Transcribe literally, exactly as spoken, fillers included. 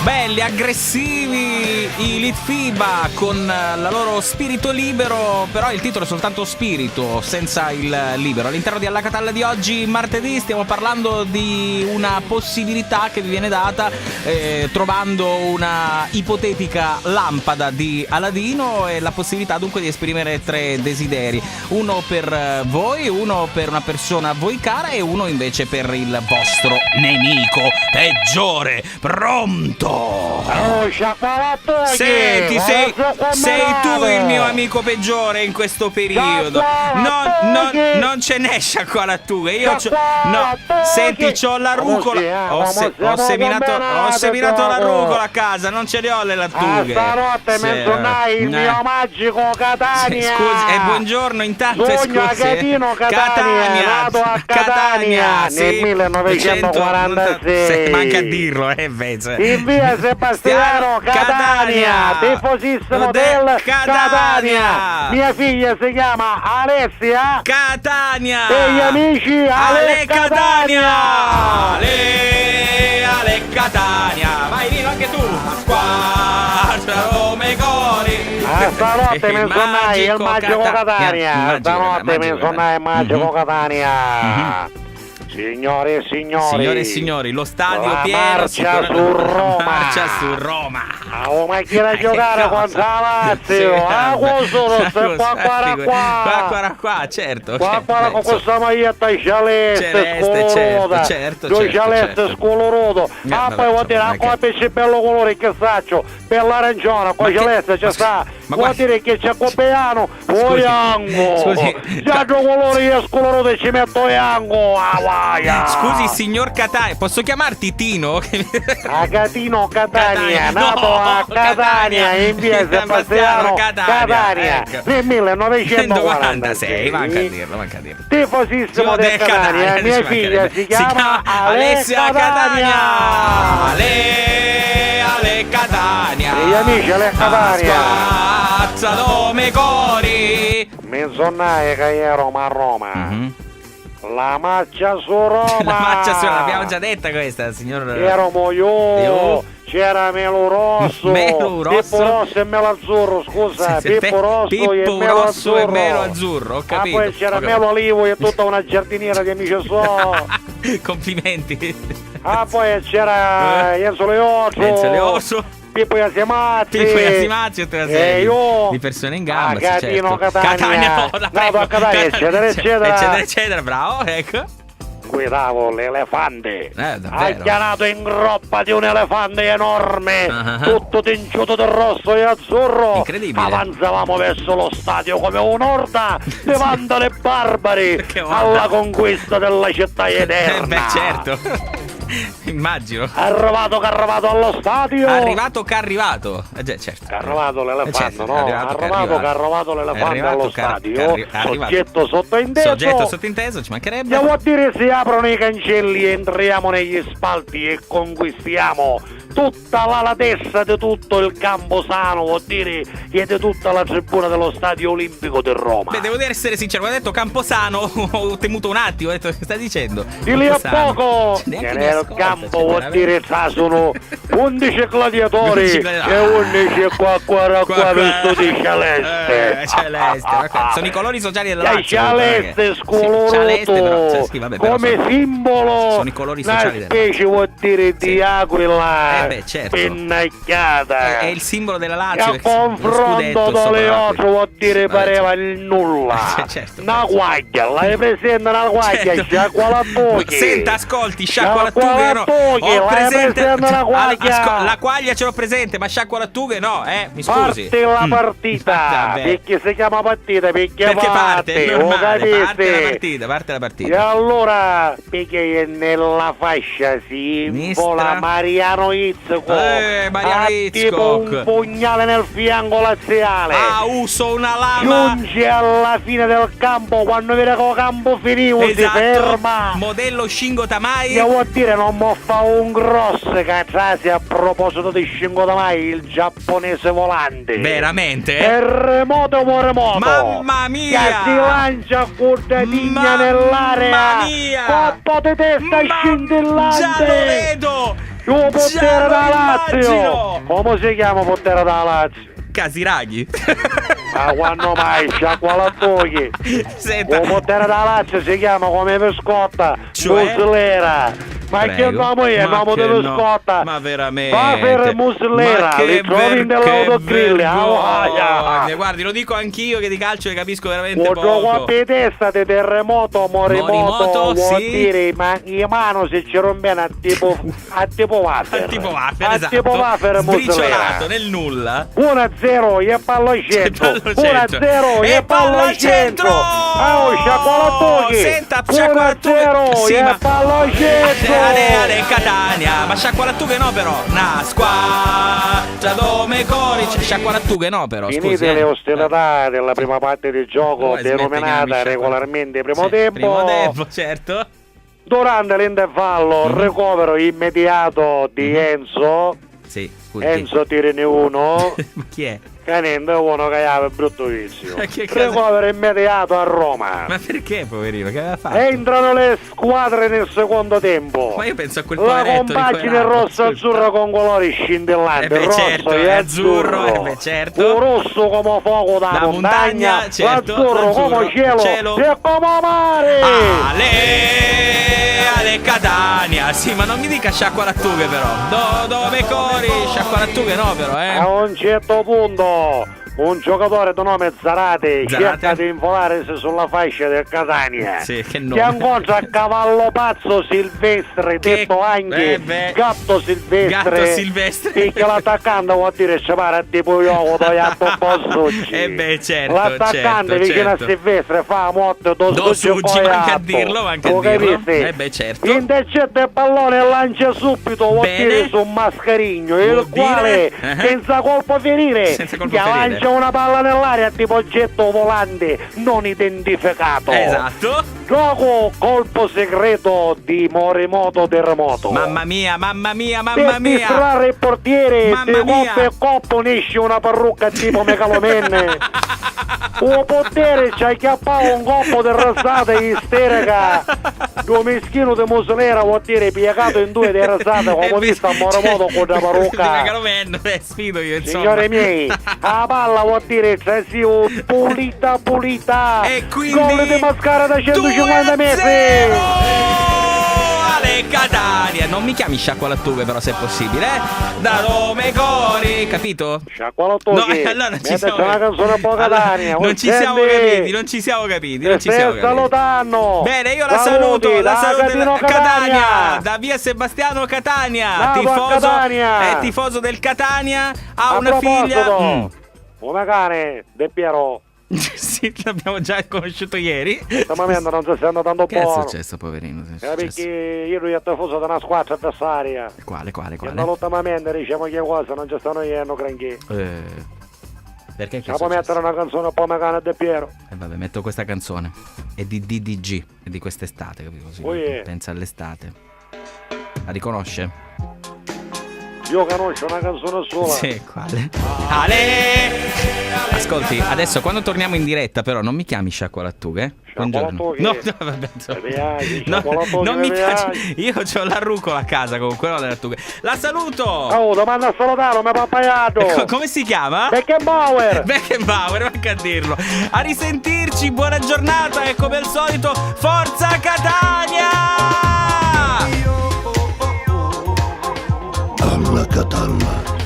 Belli, aggressivi i Litfiba con la loro Spirito Libero, però il titolo è soltanto Spirito, senza il libero. All'interno di Alla Catalla di oggi, martedì, stiamo parlando di una possibilità che vi viene data, eh, trovando una ipotetica lampada di Aladino e la possibilità dunque di esprimere tre desideri. Uno per, eh, voi, uno per una persona a voi cara e uno invece per il vostro nemico peggiore. Pronto? Oh, sciacqualattughi! Senti, sei, sei tu il mio amico peggiore in questo periodo. Non, non, non ce n'è sciacqualattughi. Io c'ho, no, senti, c'ho la rucola. Ho, se- ho seminato, ho seminato la rucola a casa, non ce ne ho le lattughe. A stanotte mi suonai il mio magico Catania. Scusi, e buongiorno intanto, scusi. Sogno Agatino Catania, nato a Catania nel millenovecentoquarantasei. Manca a dirlo, eh, invece. In via Sebastiano Catania, tifosissimo del Catania. Mia figlia si chiama Alessia. Catania. E gli amici Ale Catania. Ale, Ale Catania. Vai, dillo anche tu. Squadra Roma e Cori. A stanotte mi suonai il magico Catania. Stanotte mi suonai il magico Catania. Signore e signori, signore e signori, lo stadio pieno, marcia su Roma. Marcia su Roma. Ah, oh, ma chi era a giocare contro la Lazio? Ah, questo non si può fare qua. Qua, qua, qua, certo. Qua, qua, con questa maglietta celeste, certo, certo, certo. Celeste, scoloruto. Ah, poi vuol dire, ancora più bello colore, che saccio, bella arancione, qua celeste, c'è sta. Ma vuol dire che c'è Coppeano, o Iango. Scusi, già due colori io scoloruto e ci metto Iango. Ah, vai, ah. Scusi, signor Catania, posso chiamarti Tino? Agatino Catania, nato a Catania, in via Sebastiano Catania, nel millenovecentoquarantasei. Manca a dirlo, manca a dirlo. Tifosissimo del Catania, mia figlia si chiama Alessia Catania. Ale, Ale Catania. E gli amici Ale Catania. Squazza dome cori. Mi suonai che ero a Roma. La marcia su Roma. La marcia su, l'abbiamo già detta questa, signor. Ero io. C'era Melo Rosso, Melo Rosso? Pippo Rosso e Melo Azzurro, scusa, sì, sì, Pippo Rosso e Melo Azzurro. Pippo Rosso e Melo Azzurro, ho capito. Ah, poi c'era Melo Olivo e tutta una giardiniera di amici suoi. Complimenti. Ah, poi c'era Enzo Leoso. Enzo Leoso. Pippo Iasimazzi. Pippo Iasimazzi, tutta una serie di persone in gamba, sì, certo. Catania, Catania, nato a Catania, eccetera, eccetera. Eccetera, eccetera, bravo, ecco. Guidavo l'elefante. Eh, davvero? Acchianato in groppa di un elefante enorme, tutto tinciuto di rosso e azzurro. Incredibile. Avanzavamo verso lo stadio come un'orda di vandali e barbari alla conquista della città eterna. Eh, beh, certo. Immagino. Arrivato che arrivato allo stadio. Arrivato che arrivato. Eh, già, certo. C'è arrivato l'elefante, no? Arrivato che arrivato l'elefante allo stadio. Soggetto sottointeso. Soggetto sottointeso, ci mancherebbe. Che vuol dire si aprono i cancelli, entriamo negli spalti e conquistiamo tutta l'ala destra di tutto il campo sano, vuol dire che di tutta la tribuna dello stadio olimpico di Roma. Beh, devo essere sincero, quando ha detto campo sano ho temuto un attimo, ho detto: "Che sta dicendo?" Di lì a poco nel campo vuol dire trasunu undici gladiatori e undici qua, qua, qua, vestiti celeste. Eh, celeste, ma sono i colori sociali della Lazio, celeste, scoloruto, come simbolo, una specie, vuol dire, di aquila pennacchiata. È il simbolo della Lazio. A confronto con le altre, vuol dire, pareva il nulla. Certo. Una quaglia, l'hai presente una quaglia? Certo. Sciacqualattughi. Senta, ascolti, sciacqualattughi, no. Ho presente una quaglia. La quaglia ce l'ho presente, ma sciacqualattughi no, eh, mi scusi. Parte la partita, perché si chiama partita, perché parte, è normale, parte la partita, parte la partita. E allora, perché nella fascia si invola Mariano Itzcock, eh, Mariano Itzcock, tipo un pugnale nel fianco laziale. Ah, uso una lama. Giunge alla fine del campo, quando vede che il campo finito, si ferma. Modello Shingo Tamai. Io vuol dire, non mi fa un cross che trase a proposito di Shingo Tamai, il giapponese volante. Veramente? Terremoto, moremoto. Mamma mia! Che si lancia a curdatigna nell'area. Mamma mia! Colpo di testa scintillante. Già lo vedo! Lu putteru da Lazio! Comu si chiama putteru da Lazio? Casiraghi. Ma quannu mai, sciacqualattuchi? Senta. Lu putteru da Lazio si chiama comu Viscotta, cioè? Muslera. Ma che nomu è? Nomu di Viscotta. Ma veramente. Wafer Muslera, li trovi in dell'autogrill. Guardi, lo dico anch'io che di calcio ne capisco veramente poco. Quattro colpi di testa di terremoto, morimoto, morimoto, vuol dire, ma i manu si ci rompena tipo A tipo wafer. A tipo wafer, esatto. A tipo wafer, sbriciolato nel nulla. Uno a zero, e palla al centro. Uno a zero, e palla al centro. Oh, sciacqualattuchi. Senta, uno a zero, e palla al centro. Ale, ale, Catania. Ma sciacqualattughe no, però. Na squadra do me cori. Sciacqualattughe no, però. Finite le ostilità della prima parte di gioco, denominata regolarmente primo tempo. Primo tempo, certo. Durante l'intervallo, ricovero immediato di Enzo. Sì, scusi, chi? Enzo, tirini uno. Ma chi è? Ca nenti, uno ca havi bruttu vizio. Ma che cosa? Ricovero immediato a Roma. Ma perché, poverino? Che aveva fatto? Entrano le squadre nel secondo tempo. Ma io penso a quel poveretto di quell'altro. La compagine rossa-azzurra con colori scintillanti, rosso e azzurro. Eh beh, certo, è azzurro, eh beh, certo. Certo. U rossu comu focu da muntagna, certo, l'azzurru comu cielu e comu mari! Ale, ale Catania! Sì, ma non mi dica sciacqualattughe però. Do, do, me cori, sciacqualattughe no però, eh. A un certo punto un giocatore di nome Zarate cerca di infolarsi sulla fascia del Catania, sì, che nome, che incontra a cavallo pazzo Silvestri. Silvestre, detto anche Gatto Silvestre, picchia l'attaccante, vuol dire ci pare tipo io, Toiatto Bossucci. Eh beh, certo, l'attaccante vicino a Silvestre fa a morte do suggi, manca a dirlo, manca a dirlo. Eh beh, certo. Intercetta il pallone e lancia subito, vuol dire su Mascarigno, il quale senza colpo ferire, senza colpo ferire, lancia una palla nell'aria tipo oggetto volante non identificato. Esatto. Gioco colpo segreto di Morimoto Terremoto. Mamma mia, mamma mia, mamma mia. Per distrarre il portiere, di coppa e coppa unisce una parrucca tipo Megaloman. U portiere ci acchiappau un coppu di risata isterica. Lu mischinu di musulera vuol dire piegato in due di risata, come ho visto a Morimoto con la parrucca. Megaloman, eh, sfido io, insomma. Signori miei, a palla vuol dire trasì pulita pulita. E quindi gol di Mascara da centocinquanta metri. Ale Catania. Non mi chiami sciacqualattughe però, se è possibile, eh? Da Roma e Cori, capito? Sciacqualattughe. No, e allora non ci siamo capiti. Una canzone un po' Catania. Non ci siamo capiti, non ci siamo capiti, non ci siamo capiti. Salutando. Bene, io la saluto, la saluto Catania, da via Sebastiano Catania, tifoso, è tifoso del Catania, ha una figlia. Mm. Una cane, De Piero. Sì, l'abbiamo già conosciuto ieri. Ultimamente non sta stando tanto buono. Che è successo, poverino? Che è successo? Perché io lui è tifoso di una squadra avversaria. Quale, quale, quale? E ultimamente diciamo che cosa non ci stanno iendo granché. Eh, perché? Che è successo? Mettere una canzone un po' macana De Piero. E vabbè, metto questa canzone. È di D D G, è di quest'estate, capito? Così pensa all'estate. La riconosce? Io conosco una canzone sola. Sì, quale? Ale! Ascolti, adesso quando torniamo in diretta, però, non mi chiami sciacqualattughe, eh? Buongiorno. No, no, vabbè, insomma. No, non mi piace. Io c'ho la rucola a casa comunque, no le lattughe. La saluto! Oh, domanda a salutare, me papaiato! Come si chiama? Beckenbauer! Beckenbauer, manca a dirlo. A risentirci, buona giornata e come al solito, forza Catania! Alla Catalla.